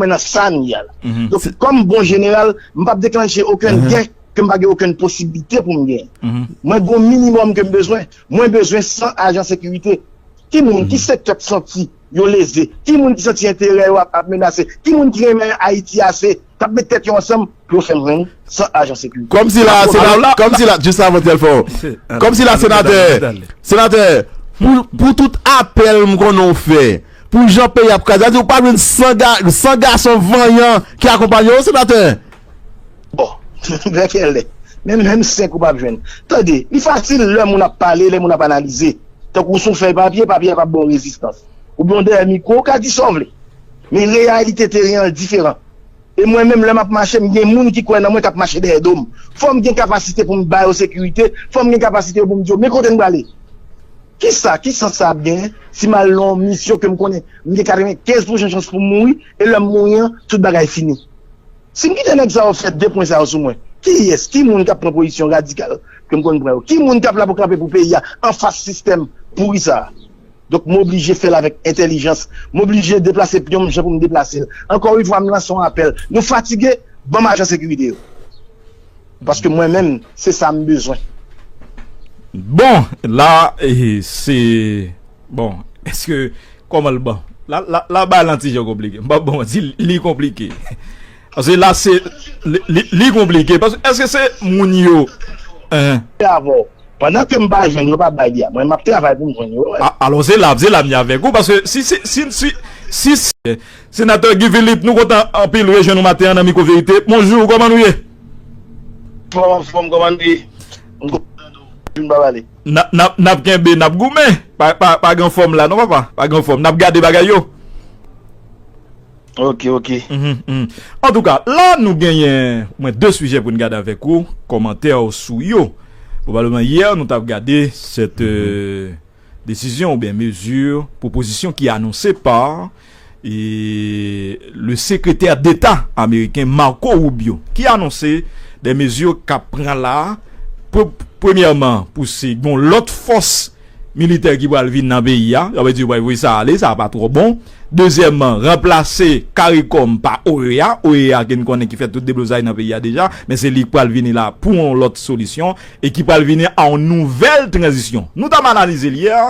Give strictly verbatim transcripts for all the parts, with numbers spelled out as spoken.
mwen nan sa m ye a la. Donk, kòm bon jeneral, m p ap deklanche okenn gè ke m pa gen okenn posiblite pou m genyen. Mwen gen yon minimòm ke m bezwen. Mwen bezwen san ajan sekirite. Ki moun, ki sektè k santi yo leze? Ki moun ki santi enterè yo ap, ap menase? Ki moun ki renmen Ayiti ase, k ap met tèt yo ansanm pou yo fè m jwenn san ajan sekirite? Kòmsi la, sena-, kòmsi la, jis avan tèlfò. Kòmsi la, senatè, senatè, pou, pou tout apèl m konnen w fè, pou jan peyi ap kraze, sa di ou pa jwenn san ga-, san gason vanyan ki akonpanye w, senatè? Bon, vèkèlè. Menm, menm senk ou p ap jwenn. Tande, li fasil lè moun ap pale, lè moun ap analize. Tankou sou fèy papye, papye a p ap ba w rezistans. Oubyen w dèyè mikwo, w ka di sa w vle. Men reyalite teren an diferan. E mwen menm, lè m ap mache, m gen moun ki kwè nan mwen k ap mache dèyè do m. Fò m gen kapasite pou m ba yo sekirite, fò m gen kapasite pou m di yo, men kote n prale. Kisa, ki sans sa ap genyen si m al nan yon misyon ke m konnen m gen katrevenkenz pousan chans pou m mouri, e lè m mouri an, tout bagay fini? Si m kite nèg sa yo fè de pwen sa yo sou mwen, kiyès, ki moun k ap pran pozisyon radikal ke m konn pran yo? Ki moun k ap la pou kanpe pou peyi a anfas sistèm pouri sa a? Donk, m oblije fè l avèk entèlijans. M oblije deplase pyon m jan pou m deplase l. Ankò yon fwa, m lanse yon apèl. Nou fatige, ban m ajan sekirite yo. Paske mwen menm, se sa m bezwen. Bon, la, eh, se, bon, èske, kòman l bon? La, la, la, bagay lan ti jan konplike. M p ap bon, di li konplike. Paske la, se, li, li, li konplike. Paske, èske se moun yo, hein? Pandan ke m pa jwenn yo, pa bay li a. Mwen, m ap travay pou m jwenn yo. A-, alò, se la, se la m ye avèk ou, paske si, si, si, si, si, Senatè Guy Philippe, nou kontan anpil rejwenn ou maten an nan Mikwo Verite. Bonjou, kòman nou ye? Fòm, anfòm, kòman nou ye? M kontan nou vin pa pale. N ap, n ap, n ap kenbe, n ap goumen. Pa, pa, pa gen fòm la, non, papa? Pa gen fòm. N ap gade bagay yo. Ok, ok. Mhm, mhm. Antouka, la nou genyen omwen de sijè pou n gade avèk ou, kòmantè w sou yo. Pwobableman yè, nou t ap gade sèt, euh, desizyon oubyen mezi, pwopozisyon ki anonse pa, e, le sekretè deta ameriken Marco Rubio, ki anonse de mezi k ap pran la, pre-, premyèman, pou se gen yon lòt fòs militè ki pral vin nan peyi a, sa vle di yo pral voye sa ale, sa pa twò bon. Dezyèmman, ranplase CARICOM pa OEA, OEA ke n konnen ki fè tout deblozay nan peyi a deja, men se li ki pral vini la pou yon lòt solisyon e ki pral vini a yon nouvèl tranzisyon. Nou t ap analize l yè,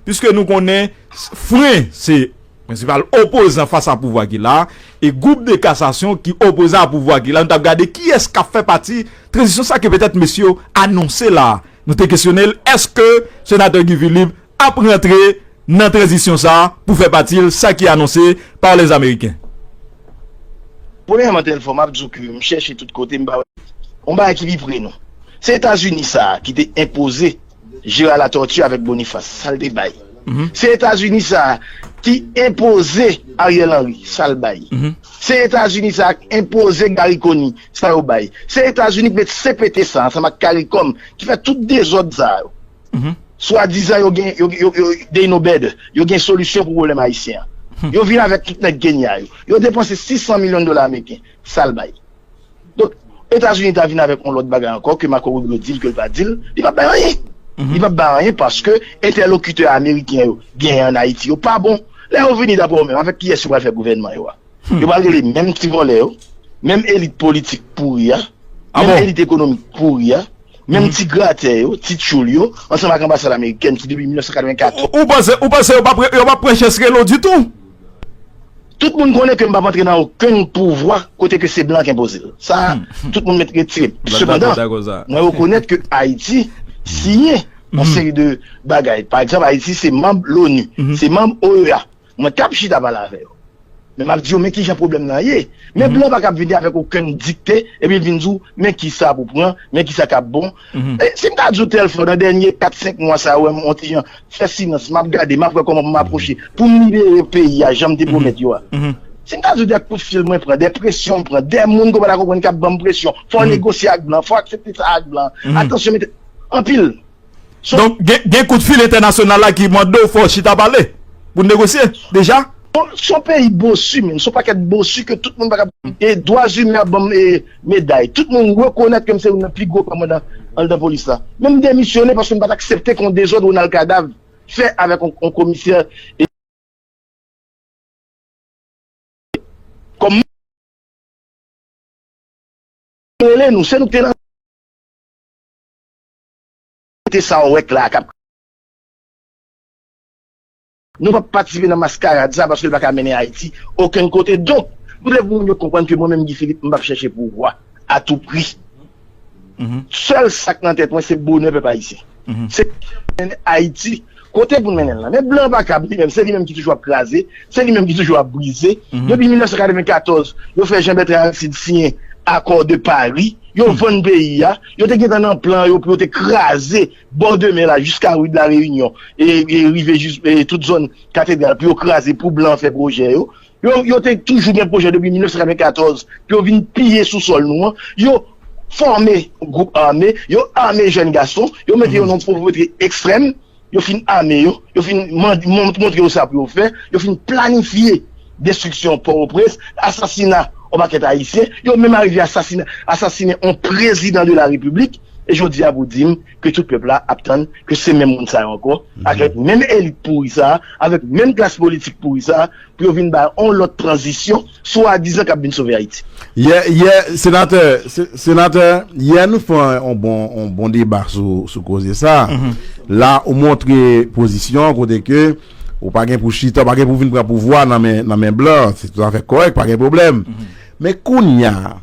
piske nou konnen Fren se prensipal opozan fas a pouvwa ki la, e gwoup de kasasyon ki opoze a pouvwa ki la, nou t ap gade kiyès k ap fè pati tranzisyon sa ke petèt mesye yo anonse la. Nou te kesyone l, èske senatè Guy Philippe ap rantre nan tranzisyon sa pou fè pati l, sa ki anonse pa lèzameriken? Premyèman, Telfò, m ap di w ke m chèche tout kote, m pa wè yon bagay ki pi pre nou. Se Etazini sa a ki te enpoze Gérard Latortue avèk Boniface, sa l te bay. Se Etazini sa a ki enpoze Ariel Henry, sa l bay. Se Etazini sa a ki enpoze Garry Conille, sa yo bay. Se Etazini ki met C P T sa a ansanm ak CARICOM ki fè tout dezòd sa yo. Swadizan yo gen, yo, yo, yo, they know better. Yo gen solisyon pou pwoblèm ayisyen an. Yo vin avèk tout nèg Kenya yo. Yo depanse sis san milyon dola ameriken. Sa l bay. Donk, Etazini ta vin avèk yon lòt bagay ankò ke Marco Rubio di l ke l pa di l, li p ap bay anyen. Li p ap bay anyen paske entèlokitè ameriken yo genyen ann Ayiti yo pa bon. Lè yo vini, daprè w menm, avèk kiyès yo pral fè gouvènman yo a? Yo pral rele menm ti vòlè yo, menm elit politik pouri a, menm elit ekonomik pouri a, menm ti gratè yo, ti tchoul yo, ansanm ak anbasad amerikèn ki depi mil nèf san katrevennkatòz. Ou, ou panse, ou panse yo p ap, yo p ap pran chans rele w ditou? Tout moun konnen ke m p ap antre nan okenn pouvwa kote ke se blan k enpoze l. Sa, tout moun mèt retire. Sepandan, mwen rekonèt ke Ayiti siyen yon seri de bagay. Pa egzanp, Ayiti se manm l'ONU, se manm OEA. Mwen t ap chita pale avè yo. Men m ap di yo, men kijan pwoblèm nan ye. Men blan pa kab vini avèk okenn dikte, epi l vin di w, men kisa pou pran, men kisa k ap bon. E, si m ta di w Telfò, nan dènye kat, senk mwa sa yo, wè m on ti jan fè silans, m ap gade, m ap wè kòman pou m apwoche, pou m libere peyi a, jan m te pwomèt yo a. Si m ta di w de kout fil mwen pran, de presyon m pran, de moun ke w pa ta konprann k ap ban m presyon, fò w negosye ak blan, fò w aksepte sa ak blan. Atansyon, mete anpil. Donk, gen, gen kout fil entènasyonal la ki mande w fò w chita pale pou n negosye deja? Bon, se yon peyi bosu, men. Se yon pakèt bosu ke tout moun pa ka. E dwa imen ap ban m, e, meday. Tout moun rekonèt ke m se youn nan pi gwo kòmandan anndan polis la. Men m demisyone paske m pa t aksepte ke yon dezòd Ronald Cadav fè avèk yon, yon komisè, e, kòm Rele nou, se nou ki te nan te sa w wè k la k ap. Nou p ap patisipe nan maskarad sa paske l pa ka mennen Ayiti okenn kote. Donk, m vle pou moun yo konprann ke mwen menm Guy Philippe, m p ap chèche pouvwa a tou pri. Sèl sa k nan tèt mwen, se bonè pèp ayisyen. Se mennen Ayiti kote pou n mennen l lan. Men blan pa kab li menm, se li menm ki toujou ap kraze, se li menm ki toujou ap brize. Depi mil nèf san katrevenkatòz, yo fè Jean Bertrand Aristide siyen Accord de Paris, yo vann peyi a, yo te gentan nan plan yo pou yo te kraze bò de mè la jiska ri de la Reyinyon e, e rive jis e tout zòn katedral pou yo kraze pou blan fè pwojè yo. Yo, yo te toujou gen pwojè depi mil nèf san katrevenkatòz pou yo vin piye sou sòl nou an. Yo fòme gwoup ame, yo ame jèn gason, yo mete yo nan yon povrete ekstrèm, yo fin ame yo, yo fin mande, mon- montre yo sa pou yo fè, yo fin planifye destriksyon Pòtoprens, asasina yon pakèt Ayisyen, yo menm arive asasina, asasinen yon prezidan de la repiblik, e jodi a pou di m ke tout pèp la ap tann ke se menm moun sa yo ankò, avèk menm elit pouri sa, avèk menm klas politik pouri sa, pou yo vin bay yon lòt tranzisyon, swadizan k ap vin sove Ayiti. Yè, yè, senatè, se- senatè, yè nou fè yon bon, yon bon deba sou, sou koze sa. La, ou montre pozisyon kote ke ou pa gen pou chita, ou pa gen pou vin pran pouvwa nan men, nan men blan. Se toutafè kòrèk, pa gen pwoblèm. Men kounye a,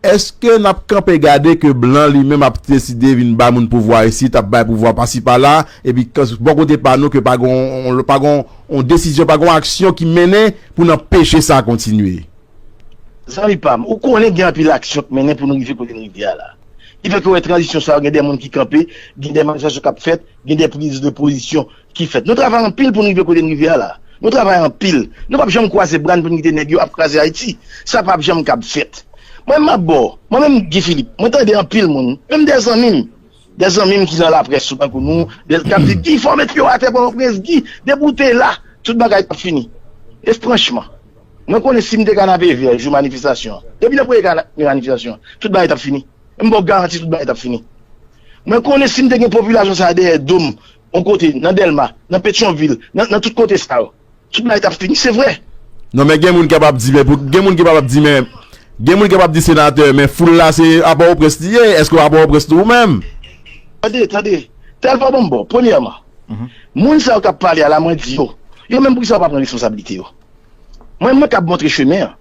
èske n ap kanpe gade ke blan li menm ap deside vin ba moun pouvwa isit, ap bay pouvwa pasi pala, epi bò kote pa nou ke pa gon, pa gon yon desizyon, pa gon aksyon ki mennen pou n anpeche sa kontinye? Zanmi pa m, ou konnen gen anpil aksyon k mennen pou nou rive kote n rive a la. Ki fè ke w wè tranzisyon sa yo, gen de moun ki kanpe, gen de manifestasyon k ap fèt, gen de priz de pozisyon ki fèt. Nou travay anpil pou n rive kote n rive a la. Nou travay anpil. Nou p ap janm kwaze bra n pou n kite nèg yo ap kraze Ayiti. Sa p ap janm kab fèt. Mwen, m ap ba w, mwen menm Guy Philippe, mwen tande anpil moun, menm de zanmi m, de zanmi m ki nan laprès yo tankou nou, de, k ap di, Guy, fò w mete yo atè Pòtoprens, Guy, depi w te la, tout bagay t ap fini. E franchman, mwen konnen si m te kanapevè jou manifestasyon an, depi nan premye kanapevè manifestasyon an, tout bagay t ap fini. M ba w garanti tout bagay t ap fini. Mwen konnen si m te gen popilasyon sa a dèyè do m, yon kote, nan Dèlma, nan Petyonvil, nan, nan tout kote sa yo, tout bagay t ap fini, se vre. Non, men gen moun ki kapab di, men pou, gen moun ki kapab di, men, gen moun ki kapab di senatè, men foul la se a Pòtoprens li ye, èske w a Pòtoprens tou ou menm? Tande, tande. Tèl pa bon, bon, premyèman, moun sa yo k ap pale a la, mwen di yo, yo menm poukisa yo pa pran responsablite yo? Mwen, mwen k ap montre chemen an.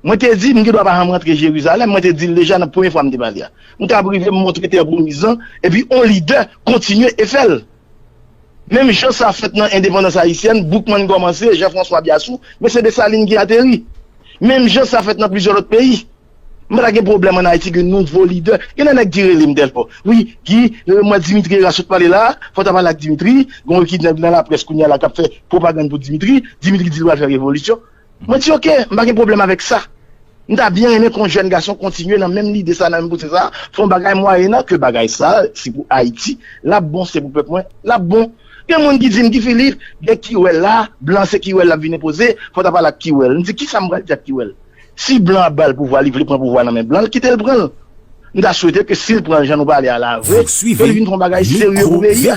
Mwen te di, m gen dwa pa janm rantre Jerizalèm, mwen te di l deja nan premye fwa m te pale a. M kab rive m montre tè pwomiz lan, epi on lidè kontinye e fè l. Menm jan sa fèt nan endepandans ayisyèn, Boukman kòmanse, Jean François Biassou, men se Desalin ki ateri. Menm jan sa fèt nan plizyè lòt peyi. M pa ta gen pwoblèm ann Ayiti gen nouvo lidè. Gen de nèg ki rele m tèlfò. Wi, Guy, mwen Dimitri Herard sot pale la, fò w ta pale ak Dimitri, gen yon ekip nèg nan laprès kounye a la k ap fè pwopagann pou Dimitri, Dimitri di l pral fè revolisyon. Mwen di, oke, m pa gen pwoblèm avèk sa. M ta byen renmen ke yon jèn gason kontinye nan menm lide sa, nan menm pouse sa, fè yon bagay mwayennan ke bagay sa, se pou Ayiti, l ap bon, se pou pèp mwen, l ap bon. Gen moun ki di m, Guy Philippe, gen Kiwèl la, blan se Kiwèl l ap vin enpoze, fò w ta pale ak Kiwèl. M di, kisa m pral di ak Kiwèl? Si blan ap ba l pouvwa, li vle pran pouvwa nan men blan, l kite l pran l. M ta swete ke si l pran l jan nou pale a la vre, ke li vin fè yon bagay serye pou peyi a.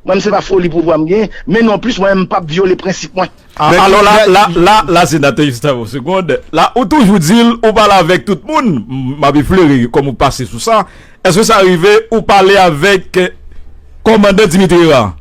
Mwen, se pa foli pouvwa m gen, men nonplis, mwen, m p ap vyole prensip mwen. A, alò la, la, la, la, senatè Gustavo Segond, la, ou toujou di l, ou pale avèk tout moun, m, m ap eflere kòm ou pase sou sa. Èske sa rive, ou pale avèk, eh, kòmandan Dimitri Herard?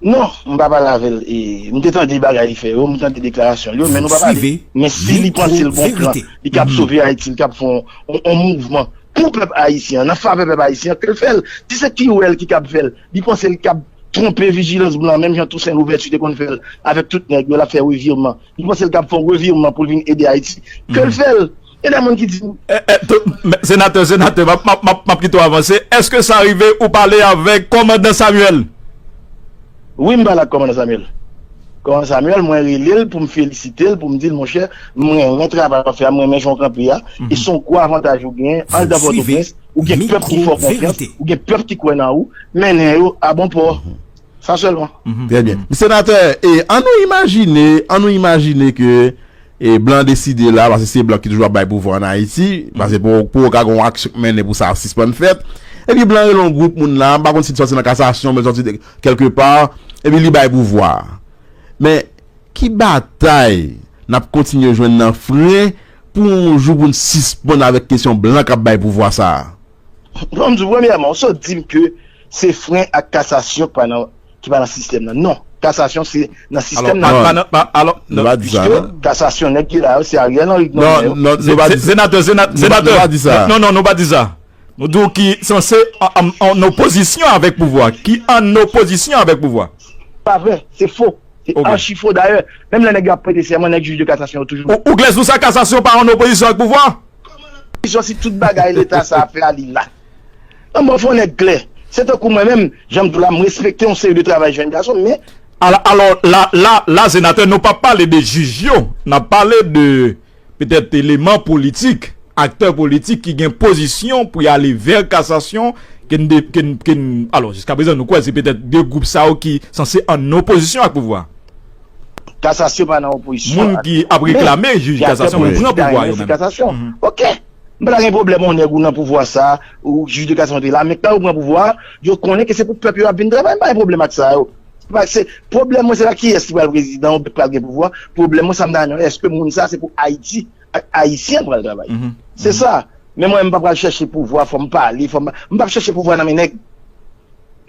Non, m pa pale avè l. E, m te tande bagay li fè yo, m tande deklarasyon l yo, men nou pa pale. Men si li panse l gon plan, li kab sove Ayiti, li kab fè yon, yon, yon mouvman pou pèp ayisyen an, nan favè pèp ayisyen an, ke l fè l. Si se Kiwèl ki kab fè l, li panse l kab twonpe vijilans blan, menm jan Toussaint Louverture te konn fè l avèk tout nèg yo, l ap fè revirman. Li panse l kab fè yon revirman pou l vin ede Ayiti. Ke l fè l. Gen de moun ki di m. Eh, eh, to- men, senatè, senatè, m ap, m ap, m ap, m ap kite w avanse. Èske sa rive ou pale avèk kòmandan Samuel? Wi, m pale ak kòmandan Samuel. Kòmandan Samuel, mwen rele l pou m felisite l, pou m di l, monchè, m renmen travay w ap fè a, m renmen jan w kanpe a. E se yon gwo avantaj ou genyen anndan Pòtoprens, ou gen pèp ki fè w konfyans, ou gen pèp ki kwè nan ou, mennen yo a bon pò. Sa sèlman. Trè byen. Senatè, e, ann nou imajine, ann nou imajine ke, e, blan deside la, paske se blan ki toujou ap bay pouvwa ann Ayiti, paske pou, pou ka gen yon aksyon k mennen pou sa sispann fèt. Epi blan rele yon gwoup moun la, m pa konn si l sòti nan kasasyon, men l sòti de, kèlkepa, epi li bay pouvwa. Men, ki batay n ap kontinye jwenn nan fren pou yon jou pou n sispann avèk kesyon blan k ap bay pouvwa sa a? Bon, m di w, premyèman, ou sot di m ke se fren ak kasasyon ki pa nan, ki pa nan sistèm nan. Non, kasasyon se nan sistèm nan. Alò, pa, pa, pa, alò, nou pa di sa, non. Piske kasasyon, nèg ki la yo, se Ariel Henry k nonmen yo. Non, non, nou pa di sa. Senatè, senatè, nou pa di sa. Non, non, nou pa di sa. Nou di w ki sanse an, an, an opozisyon avèk pouvwa, ki an opozisyon avèk pouvwa. Pa vre, se fo. Se achi fo. Dayè, menm lè nèg yo ap prete sèman, nèg jij de kasasyon yo toujou. Ou, ou klè sou sa, kasasyon pa an opozisyon ak pouvwa? Opozisyon si tout bagay leta sa ap fè a li la. An bon, fò nèg klè. Se tankou mwen menm, jan m di w la, m respekte yon seri de travay jèn gason, men alò, alò, la, la, la, senatè, nou p ap pale de jij yo. N ap pale de petèt eleman politik, aktè politik ki gen pozisyon pou y ale vè kasasyon, ke n de, ke n, ke n, alò, jiskaprezan, nou kwè se petèt de gwoup sa yo ki sanse an opozisyon ak pouvwa. Kasasyon pa nan opozisyon. Moun ki ap reklame jij kasasyon pou pran pouvwa yo menm. Kasasyon. Mhm. Ok. M pa ta gen pwoblèm yon nèg ou nan pouvwa sa, ou jij de kasasyon te la, men kan yo pran pouvwa, yo konnen ke se pou pèp yo ap vin travay, m pa gen pwoblèm ak sa yo. Se pa, se, pwoblèm mwen se pa kiyès ki pral prezidan ou ki pral gen pouvwa. Pwoblèm mwen sa m ta renmen, èske moun sa se pou Ayiti ak Ayisyen pral travay? Mhm. Se sa. Men mwen, m pa pral chèche pouvwa, fò m pale, fò m, m p ap chèche pouvwa nan men nèg.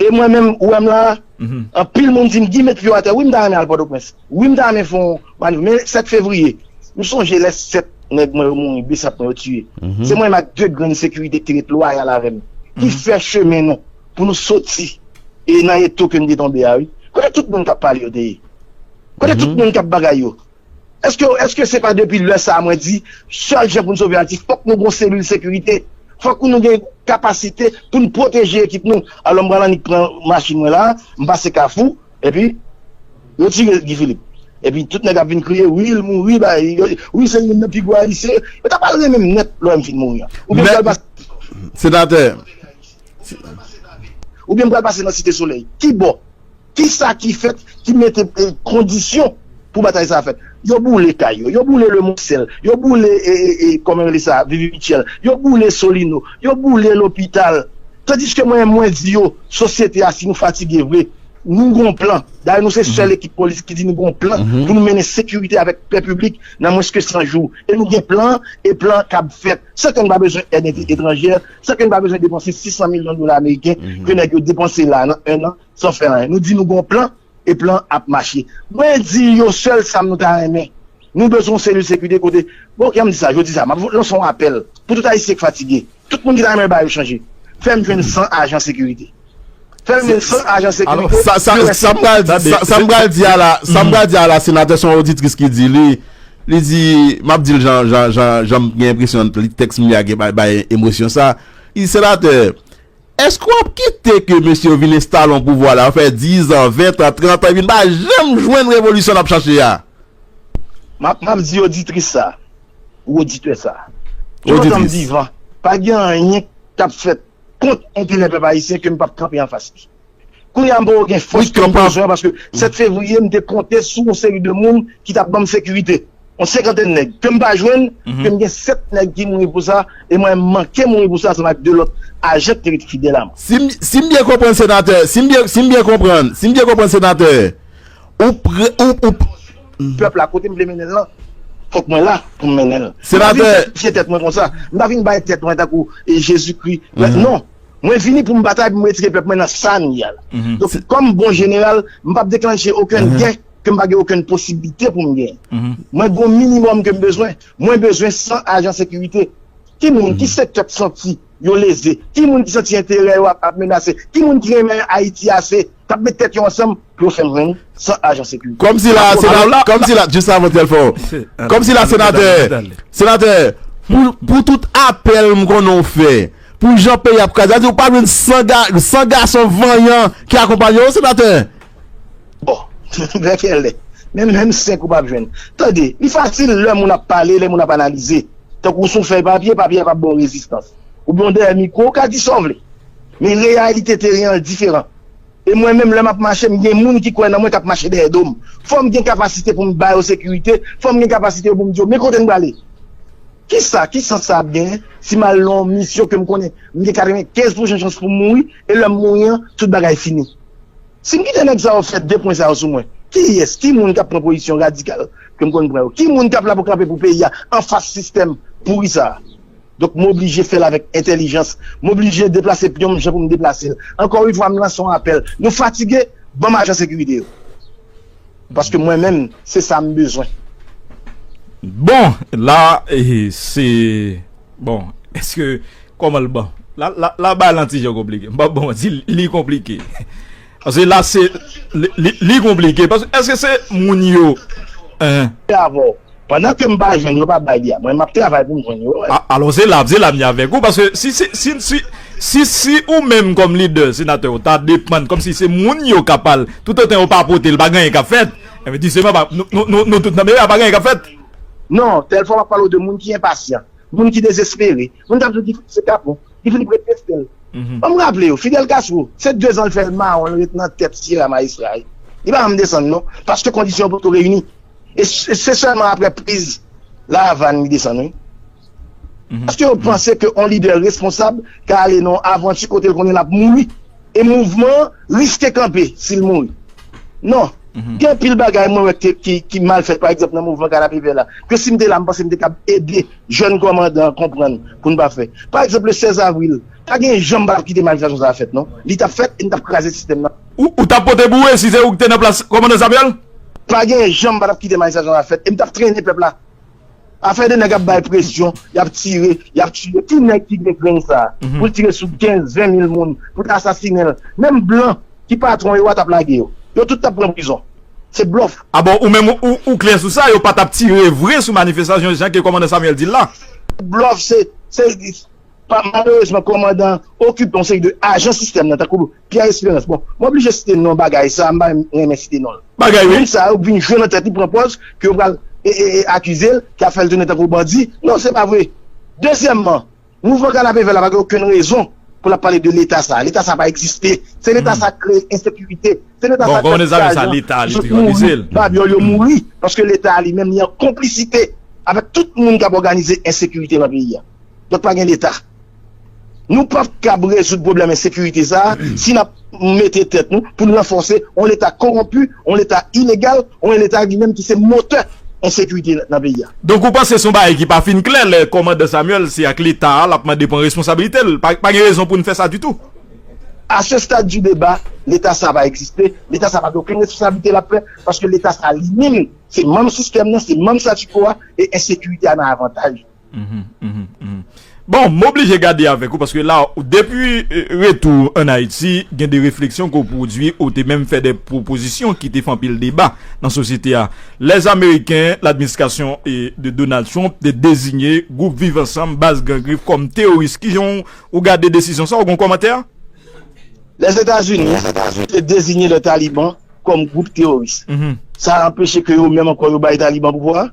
E mwen menm, ou wè m la, mhm, anpil moun di m, "Guy, met pye w atè." Wi, m ta renmen al Pòtoprens. Wi, m ta renmen fè yon manif. Men sèt fevriye, m sonje lè sèt nèg mwen yo mouri, besap mwen yo tiye. Mhm. Se mwen menm ak de grenn sekirite ki te ret lwayal avè m, ki, mhm, fè chemen nou pou nou soti e nan eto ke n te tonbe a, wi. Kote tout moun k ap pale yo te ye? Kote tout, mhm, moun k ap bagay yo? Èske, èske se pa depi lè sa a mwen di, sèl jan pou n sove Ayiti, fòk nou gen yon selil sekirite? Fòk nou gen kapasite pou n pwoteje ekip nou? Alò, m pral annik pran machin mwen la, m pase Kafou, epi yo tire Guy Philippe. Epi tout nèg ap vin kriye, "Wi, l mouri, bay, wi, se youn nan pi gwo Ayisyen." Yo ta pral renmen m nèt lè m fin mouri an. Oubyen m pral pase, senatè, oubyen m pral pase nan Site Solèy. Ki bò? Kisa ki fèt, ki mete, e, kondisyon pou batay sa a fèt? Yo boule kay yo, yo boule Lemonsèl, yo boule, e, e, e, kòman yo rele sa, Vivi Mitchell, yo boule Solino, yo boule lopital. Tandiske mwen, mwen di yo, sosyete a, si nou fatige vre, nou gon plan. Dayè, nou se sèl ekip polis ki di nou gon plan pou nou mennen sekirite avèk pè piblik nan mwens ke san jou. E nou gen plan, e plan k ap fèt. San ke n pa bezwen èd ent-, etranjè, san ke n pa bezwen depanse sis san milyon dola ameriken ke nèg yo depanse la nan en an, san fè anyen. Nou di nou gon plan, e plan ap mache. Mwen di yo sèl sa m nou ta renmen. Nou bezwen yon selil sekirite kote, bon, ok, an m di sa, jodi sa, m ap lanse yon apèl pou tout Ayisyen k fatige. Tout moun ki ta renmen bagay yo chanje. Fè m jwenn san ajan sekirite. Fè m jwenn san ajan sekirite. Sa, sa, sa m pral di, sa, sa m pral di a la, sa m pral di a la, senatè, se yon oditris ki di li, li di, m ap di l jan, jan, jan, jan m gen enpresyon li tèks m li a gen bay, bay emosyon sa. Li di, senatè, èske w ap kite ke mesye yo vin enstale yon pouvwa la, yo fè diz an, ven an, trant an, epi n pa janm jwenn revolisyon n ap chache a? M ap, m ap di oditris sa, ou oditè sa. Tout lontan m vivan, pa gen anyen k ap fèt kont enterè pèp ayisyen ke m p ap kanpe anfas li. Kounye a, m poko gen fòs ke m bezwen an, paske sèt fevriye, m te konte sou yon seri de moun ki t ap ban m sekirite. Yon senkantèn nèg ke m pa jwenn, ke m gen sèt nèg ki mouri pou sa, e mwen, m manke mouri pou sa ansanm ak de lòt ajan ki te ret fidèl a mwen. Si m, si m byen konprann, senatè, si m byen, si m byen konprann, si m byen konprann, senatè, ou pre-, ou, ou, pèp la, kote m vle mennen l lan, fòk mwen la pou m mennen l. Senatè. M pa vin sakrifye tèt mwen konsa. M pa vin bay tèt mwen tankou, e, Jezikri. Non. Mwen vini pou m batay, pou m retire pèp mwen nan sa n ye a la. Donk, kòm bon jeneral, m p ap deklanche okenn gè ke m pa gen okenn posiblite pou m genyen. Mwen gen yon minimòm ke m bezwen. Mwen bezwen san ajan sekirite. Ki moun, ki sektè k santi yo leze? Ki moun ki santi enterè yo ap, ap menase? Ki moun ki renmen Ayiti ase, k ap met tèt yo ansanm pou yo fè m jwenn san ajan sekirite? Kòmsi la, kòmsi la, jis avan tèl fò. Kòmsi la, senatè, senatè, pou, pou tout apèl m konnen w fè, pou jan peyi ap kraze, sa di w pa jwenn san ga-, san gason vanyan ki akonpaye w, senatè? Bon, vè kèlè? Menm, menm senk ou p ap jwenn. Tande, li fasil lè moun ap pale, lè moun ap analize. Tankou sou fèy papye, papye a p ap ba w rezistans. Oubyen w dèyè mikwo, w ka di sa w vle. Men reyalite teren an diferan. E mwen menm, lè m ap mache, m gen moun ki kwè nan mwen k ap mache dèyè do m. Fò m gen kapasite pou m ba yo sekirite, fò m gen kapasite pou m di yo, men kote n prale. Kisa, ki sans sa ap genyen si m al nan yon misyon ke m konnen m gen katrevenkenz pousan chans pou m mouri, e lè m mouri an, tout bagay fini? Si m kite nèg sa yo fè de pwen sa yo sou mwen, kiyès, ki moun k ap pran pozisyon radikal ke m konn pran yo. Ki moun k ap la pou kanpe pou peyi a anfas sistèm pouri sa a? Donk, m oblije fè l avèk entèlijans. M oblije deplase pyon m jan pou m deplase l. Ankò yon fwa, m lanse yon apèl. Nou fatige, ban m ajan sekirite yo. Paske mwen menm, se sa m bezwen. Bon, la, eh, se. Bon, èske. Kòman l bon? La, la, la bagay lan ti jan konplike. M p ap bon, di li konplike. Paske la, se. Li, li, li konplike. Paske èske se moun yo. Hein? Avè w. Pandan ke m pa jwenn yo, pa bay li a. Mwen, m ap travay pou m jwenn yo. A- Alò, se la, se la m ye avèk ou. Paske si, si, si, si, si, si ou menm kòm lidè, senatè, ou ta depann, kòmsi se moun yo k ap al, toutotan yo pa pote l, pa gen anyen k ap fèt. Enben, jisteman, pa, nou, nou, nou, nou tout nan meri a, pa gen anyen k ap fèt. Non, tèl fwa w ap pale w de moun ki enpasyan, moun ki dezespere, moun k ap di w ki se kapon, ki fin prete tèt l. Ban m raple w, Fidel Castro, se dezan l fè l mawon, l ret nan tèt Sierra Maestra. Li pa janm desann, non, paske kondisyon yo potko reyini. E se sèlman apre priz La Avàn li desann, wi. Paske yo panse ke yon lidè responsab ka ale nan yon avanti kote l konnen l ap mouri. E mouvman an riske kanpe si l mouri. Non. Gen anpil bagay mwen wè ki, ki, ki mal fèt, pa egzanp, nan mouvman Kanapevè la. Ke si m te la, m panse m te kab ede jèn kòmandan an konprann pou n pa fè. Pa egzanp, le sèz avril, pa gen jan m pa t ap kite manifestasyon sa a fèt, non. Li t ap fèt e n t ap kraze sistèm nan. Ou, ou t ap pote boure si se ou ki te nan plas kòmandan Samuel? Pa gen jan m pa t ap kite manifestasyon sa a fèt e m t ap trennen pèp la. Afè de nèg ap bay presyon, y ap tire, y ap tiye. Ki nèg ki gen grenn sa a pou l tire sou kenz, ven mil moun, pou l ta asasinen l? Menm blan ki patwon yo a t ap lage yo. Yo tout t ap pran prizon. Se blòf. A bon, ou menm ou, ou klè sou sa, yo pa t ap tire vre sou manifestasyon jan ke kòmandan Samuel di l la? Blòf, se, se, pa, malerezman, kòmandan okipe yon seri de ajan sistèm nan, tankou Pierre Espérance. Bon, m oblije site non bagay sa a, m pa renmen site non l. Bagay wi. Moun sa yo vin jwe nan tèt li, pran pòz ke yo pral e, e, e, akize l, ke ap fè l tounen tankou bandi. Non, se pa vre. Dezyèmman, mouvman Kanapevè la pa gen okenn rezon pou l ap pale de Leta sa a. Leta sa a pa egziste. Se Leta sa a k kreye ensekirite. Se Leta sa a k fè pil ajan sot mouri, babyòl yo mouri, paske Leta a li menm li an konplisite avèk tout moun k ap òganize ensekirite nan peyi a. Donk pa gen Leta. Nou p ap kab rezoud pwoblèm ensekirite sa a si n ap mete tèt nou pou n ranfòse yon Leta kowonpi, yon Leta ilegal, yon Leta li menm ki se motè ensekirite nan peyi a. Donk ou panse se yon bagay ki pa fin klè lè kòmandan Samuel se ak Leta a l ap mande pran responsabilite l? Pa, pa gen rezon pou n fè sa ditou. À ce stade du débat, Leta sa a pa egziste, Leta sa a pa gen okenn responsablite l ap fè, paske Leta sa a li menm se manm sistèm nan, se manm statu quo a, e ensekirite a nan avantaj. Bon, m oblije gade avèk ou paske la, depi retou w ann Ayiti, gen de refleksyon ke w pwodui, ou te menm fè de pwopozisyon ki te fè anpil deba nan sosyete a. Les Américains, ladministrasyon de Donald Trump te deziye gwoup Viv Ansanm, Baz Gran Grif kòm teworis. Kijan w gade desizyon sa a? Ou gen yon kòmantè? Lèzetazini te deziye le Taliban kòm gwoup teworis. Sa anpeche ke yo menm ankò yo bay Taliban pouvwa a?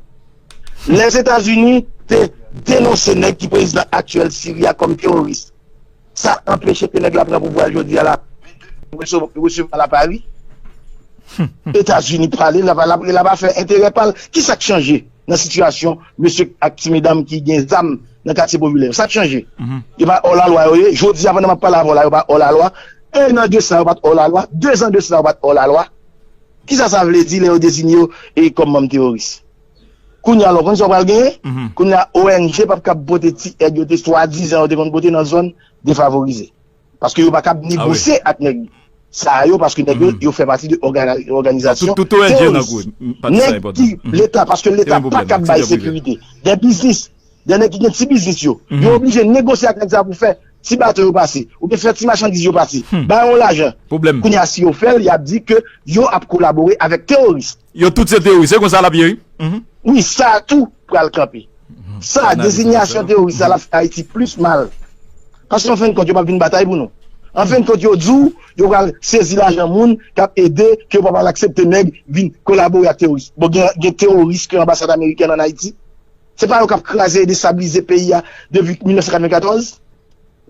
Lèzetazini te denonse nèg ki prezidan aktyèl Siri a kòm teworis. Sa anpeche ke nèg la pran pouvwa l jodi a la, resevwa l a Pari. Etazini pale, l ap, l ap, l ap afè enterè pa l. Kisa k chanje nan sitiyasyon mesye ak ti medam ki gen zam nan katye popilè yo? Sa k chanje? Yo pa òlalwa yo ye. Jodi a, pandan m ap pale avè w la, yo pa òlalwa. En an de sa, yo pa t òlalwa. Dezan de sa, yo pa t òlalwa. Kisa sa vle di lè yo deziye yo e kòm manm teworis? Kounye a la, w konn sa w pral genyen? Kounye a, O N G p ap kab pote ti èd yo te swadizan yo te konn pote nan zòn defavorize. Paske yo pa kab negosye ak nèg sa yo, paske nèg yo, yo fè pati de òganizasyon teworis. Nèg ki Leta, paske Leta pa kab bay sekirite. De biznis, de nèg ki gen ti biznis yo, yo oblije negosye ak nèg sa pou fè ti bato yo pase, oubyen fè ti machandiz yo pase, bay yon lajan. Kounye a, si yo fè l, y ap di ke yo ap kolabore avèk teworis. Yo tout se teworis, se konsa l ap ye, wi. Wi, sa tou pral kanpe. Sa, dezinyasyon teworis sa, l ap fè Ayiti plis mal. Paske an fen de kont, yo p ap vin batay pou nou. An fen de kont, yo di w, yo pral sezi lajan moun k ap ede, ke yo p ap al aksepte nèg vin kolabore ak teworis. Bon, gen, gen teworis ke anbasad amerikèn ann Ayiti. Se pa yo k ap kraze e destabilize peyi a depi mil nèf san katrevenkatòz?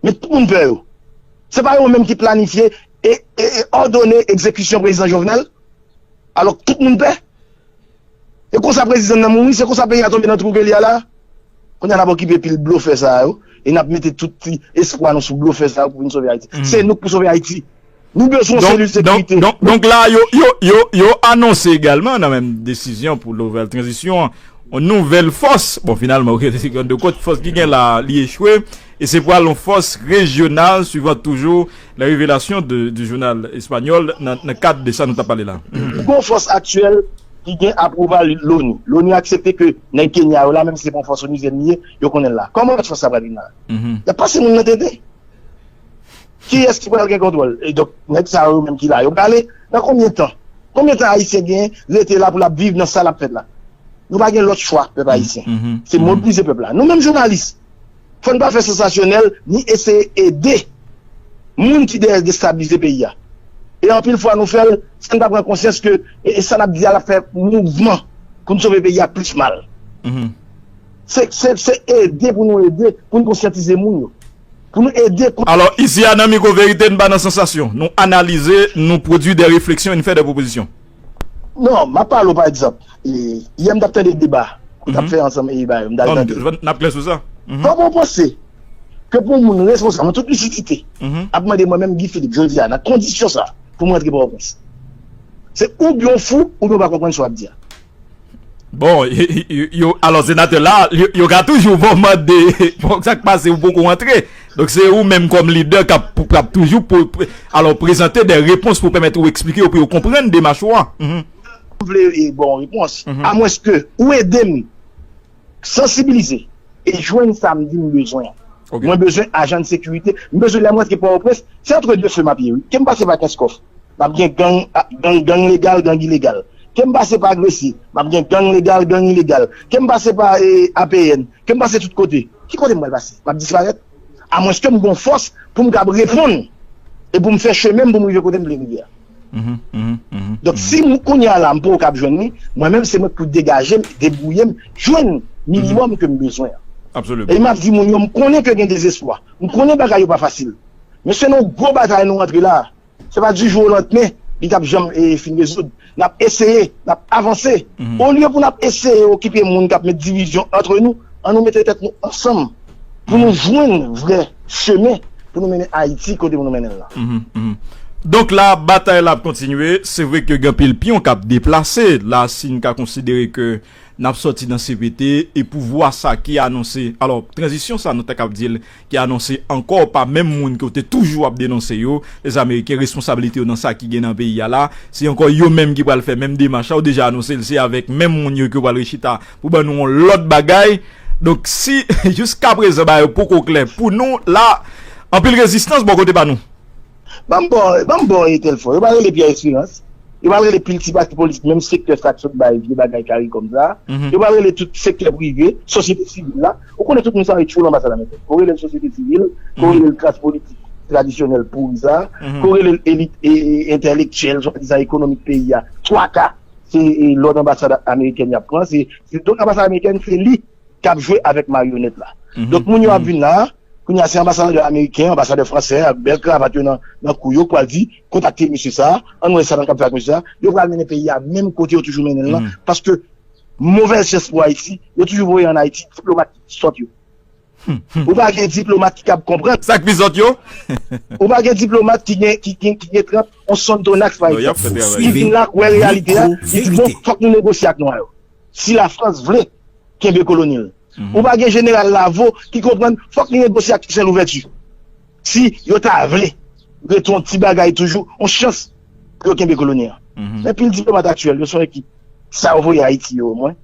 Men tout moun pè yo. Se pa yo menm ki planifye e, e, e òdone egzekisyon prezidan Jovenel? Alò tout moun pè. E konsa prezidan nan mouri, se konsa peyi a tonbe nan twou ke li a la. Kounye a n ap okipe pil blofè sa yo, e n ap mete tout ti espwa nou sou blofè sa yo pou vin sove Ayiti. Se nou k pou sove Ayiti. Nou bezwen yon selil sekirite. Donk, donk, donk la, yo, yo, yo, yo anonse egalman nan menm desizyon pou nouvèl tranzisyon an, yon nouvèl fòs. Bon, finalman, de kont fòs ki gen la, li echwe. E se pral yon fòs rejyonal, suivant toujours les révélations de, du journal espagnol, nan, nan kad de sa nou t ap pale la. Gon fòs aktyèl ki gen apwouval loni. Loni aksepte ke nèg Kenya yo la, menm si se pa yon fòs onuzyèn li ye, yo konnen l la. Kòman fòs sa pral vin la? Y ap pase moun nan tenten. Kiyès ki pral gen kontwòl? E donk, nèg sa yo menm ki la, yo prale nan konbyen tan? Konbyen tan Ayisyen gen rete la pou l ap viv nan sa l ap fèt la? Nou pa gen lòt chwa, pèp ayisyen. Se mobilize pèp la. Nou menm jounalis, fò n pa fè sansasyonèl, ni eseye ede moun ki dèyè destabilize peyi a. E anpil fwa nou fè l, san n pa pran konsyans ke e, e sa n ap di a l ap fè mouvman pou n sove peyi a plis mal. Se, se, se ede pou nou ede, pou n konsyantize moun yo. Pou nou ede. Alò, isi a nan Mikwo Verite, n pa nan sansasyon. Nou analize, nou pwodui de refleksyon e n fè de pwopozisyon. Non, m ap pale w, pa egzanp, e, yè m t ap tande deba ou t ap fè ansanm e ba yo, m t al tande. N ap klè sou sa. Kòman w panse ke pou yon moun responsab, an tout lisidite, ap mande mwen menm, Guy Philippe, jodi a, nan kondisyon sa, pou mwen rantre Pòtoprens? Se oubyen w fou, oubyen w pa konprann sa w ap di a. Bon, yo, yo, alò, senatè la, yo, yo ka toujou ba w mande, bon, sa k pase, ou poko rantre. Donk, se ou menm kòm lidè k ap, k ap toujou pou, pou, alò, prezante de repons pou pèmèt ou eksplike yo, pou yo konprann demach ou a. M vle, e, bon, repons. Amwenske ou ede m sansibilize e jwenn sa m di m bezwen an. Mwen bezwen ajan de sekirite. M bezwen lè m rantre Pòtoprens, se antre de fe m ap ye, wi. Ke m pase pa Kenskòf, m ap gen gang, a, gang, gang legal, gang ilegal. Ke m pase pa Gresye, m ap gen gang legal, gang ilegal. Ke m pase pa, e, A P N, ke m pase tout kote. Ki kote m pral pase? M ap disparèt? Amwenske m gon fòs pou m kab reponn e pou m fè chemen m pou m rive kote m vle rive a. Donk, si m, kounye a la, m poko kab jwenn li, mwen menm, se mwen k pou degaje m, debwouye m, jwenn minimòm ke m bezwen an. E m ap di moun yo, m konnen ke gen dezespwa. M konnen bagay yo pa fasil. Men se nan yon gwo batay nou rantre la. Se pa du jour au lendemain li t ap janm, e, fin rezoud. N ap eseye, n ap avanse. Olye pou n ap eseye okipe moun k ap met divizyon antre nou, an nou mete tèt nou ansanm pou nou jwenn vrè chemen pou nou mennen Ayiti kote pou nou mennen l la. Donk la, batay la ap kontinye. Se vre ke gen anpil pyon k ap deplase. La, si n ka konsidere ke n ap sòti nan C P T e pouvwa sa ki anonse. Alò, tranzisyon sa, nou ta kab di l, ki anonse ankò pa menm moun ke w te toujou ap denonse yo, lèzamerike, responsablite yo nan sa ki gen nan peyi a la. Se ankò yo menm ki pral fè menm demach la, ou deja anonse l, se avèk menm moun yo ke w pral rechita pou ban nou yon lòt bagay. Donk, si jiskaprezan bagay yo poko klè pou nou, la, anpil rezistans bò kote pa nou. Ban m ba w, ban m ba w, e, tèl fò. Yo pral rele Pierre Espérance. Yo pral rele pil ti pati politik, menm sektè sa k sot bay vye bagay kari kòm sa. Yo pral rele tout sektè prive, sosyete sivil la. Ou konnen tout moun sa yo tchoul anbasad ameriken. Ko rele l sosyete sivil, ko rele l klas politik tradisyonèl pouri sa, ko rele l elit, e, e, entèlektyèl, swadizan ekonomik peyi a. Twa ka, se, e, lòd anbasad amerikèn y ap pran. Se, se, donk, anbasad amerikèn, se li k ap jwe avèk maryonèt la. Donk, moun yo ap vin la, kounye a, se anbasadè ameriken, anbasadè fransè, ak bèl kravat yo nan, nan kou yo, k pral di, kontakte mesye sa, ann wè sa n ap fè ak mesye sa. Yo pral mennen peyi a menm kote yo toujou mennen l lan, paske, movèz chans pou Ayiti, yo toujou voye ann Ayiti diplomat ki sòt yo. Ou pa gen diplomat ki kab konprann. Sa k pi sòt yo? Ou pa gen diplomat ki gen, ki, ki, ki gen trant, on Sonthonax, pa egzanp. Li vin la, k wè reyalite a, li di, bon, fòk nou negosye ak nwa yo. Si Lafrans vle kenbe koloni l. Ou pa gen jeneral Lavo ki konprann fòk li negosye ak Toussaint Louverture. Si yo ta vle ret yon ti bagay toujou, yon chans pou yo kenbe koloni an. Men pil diplomat aktyèl, yo se yon ekip. Sa yo voye Ayiti yo, omwen,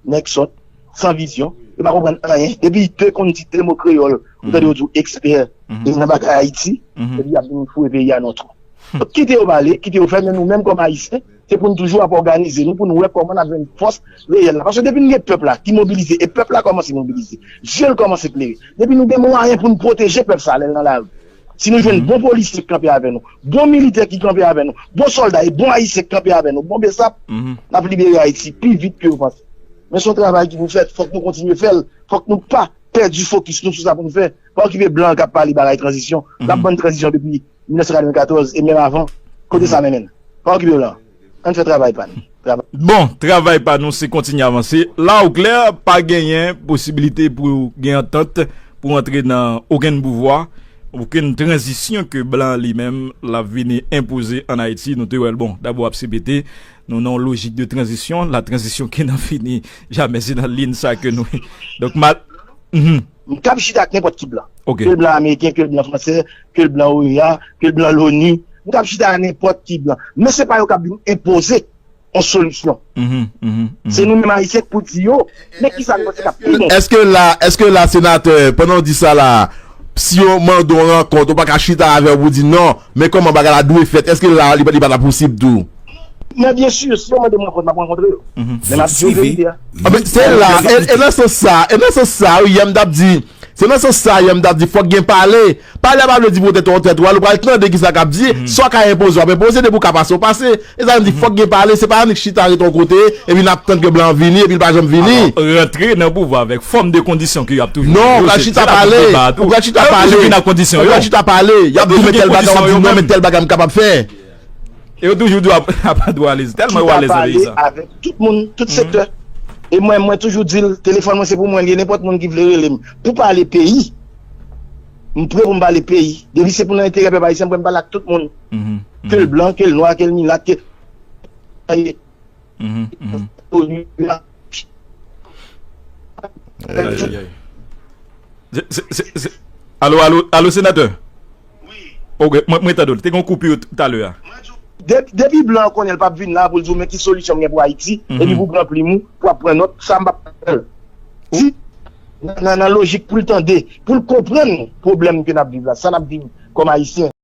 nèg sòt, san vizyon, yo pa konprann anyen. Depi te konn di de mo kreyòl, ou tande yo di w ekspè, e nan bagay Ayiti, epi y ap vin foure peyi a nan twou. Donk, kite yo pale, kite yo fè, men nou menm kòm Ayisyen, se pou n toujou ap òganize nou, pou n wè kòman n ap jwenn fòs reyèl la. Paske depi n gen pèp la ki mobilize, e pèp la kòmanse mobilize, je l kòmanse klere. Depi nou gen mwayen pou n pwoteje pèp sa lè l nan lari. Si nou jwenn bon polisye k kanpe avè nou, bon militè ki kanpe avè nou, bon sòlda e bon Ayisyen k kanpe avè nou, bon besap, n ap libere Ayiti pi vit ke yo panse. Men se yon travay ki pou fèt, fòk nou kontinye fè l, fòk nou pa pèdi fokis nou sou sa pou n fè. Pa okipe blan k ap pale bagay tranzisyon. N ap bann tranzisyon depi mil nèf san katrevenkatòz e menm avan. Kote sa mennen n? Pa okipe w la. Ann fè travay pa n. Travay. Bon, travay pa nou se kontinye avanse. La, o klè, pa genyen posibilite pou gen antant pou antre nan okenn pouvwa. okenn tranzisyon ke blan li menm l ap vini enpoze ann Ayiti. Nou te wè l, bon, dabò ap C P T, nou nan yon lojik de tranzisyon, la transition qui n'en finit jamais, se nan liy sa ke nou. Donk, mal. Mhm. M kab chita ak nenpòt ki blan. Ok. Ke l blan ameriken, ke l blan fransè, ke l blan OEA, ke l blan l'ONU. M kab chita ak nenpòt ki blan. Men se pa yo k ap vin enpoze yon solisyon. Mhm, mhm, mhm. Se nou menm Ayisyen k pou di yo, men kisa nou panse k ap pi bon. Èske la, èske la, senatè, pandan w di sa la, si yo mande w rankont, ou pa ka chita avè yo pou di non, men kòman bagay la dwe fèt, èske la, li, li pa ta posib tou? Men byen si, si yo mande m rankont, m ap rankontre yo. Mhm. Men m ap di yo verite a. Ah, men se la, e, e nan sans sa, e nan sans sa, wi, yè m t ap di, se nan sans sa, yè m t ap di, fòk gen pale. Pale a pa vle di pote tèt ou al, ou pral tande kisa k ap di, sa w ka enpoze, w ap enpoze, depi w ka pase, w pase. E sa vle di, fòk gen pale, se pa annik chita ret yon kote, epi n ap tann ke blan an vini, epi l pa janm vini. Alò, rantre nan pouvwa avèk fòm de kondisyon ke y ap toujou. Non, ou pral chita pale, ou pral chita pale. Yo toujou vin ak kondisyon yo. Ou pral chita pale, y ap di men tèl bagay, w ap di non, men tèl bagay m kapab fè. E yo toujou di w ap, ap, ap alèz. Tèlman yo alèz nan peyi sa. Chita pale avèk tout moun, tout sektè. E mwen, mwen toujou di l, telefòn mwen se pou mwen li ye, nenpòt moun ki vle rele m. Pou pale peyi, m prè pou m pale peyi. Depi se pou nan enterè pèp ayisyen, m prè m pale ak tout moun. Mhm, ke l blan, ke l nwa, ke l milat, ke. Mhm, mhm. Ayayay. Se, se, se, se, alo, alo, alo, senatè? Ok, mwen, mwen tande w. Te gen yon koupi talè a. De-, depi blan an konnen l p ap vin la pou l di w men ki solisyon m gen pou Ayiti, epi pou pran plim ou, pou ap pran nòt, sa m p ap fè l. Si nan, nan, nan lojik pou l tande, pou l konprann pwoblèm ke n ap viv la, sa n ap viv kòm Ayisyen.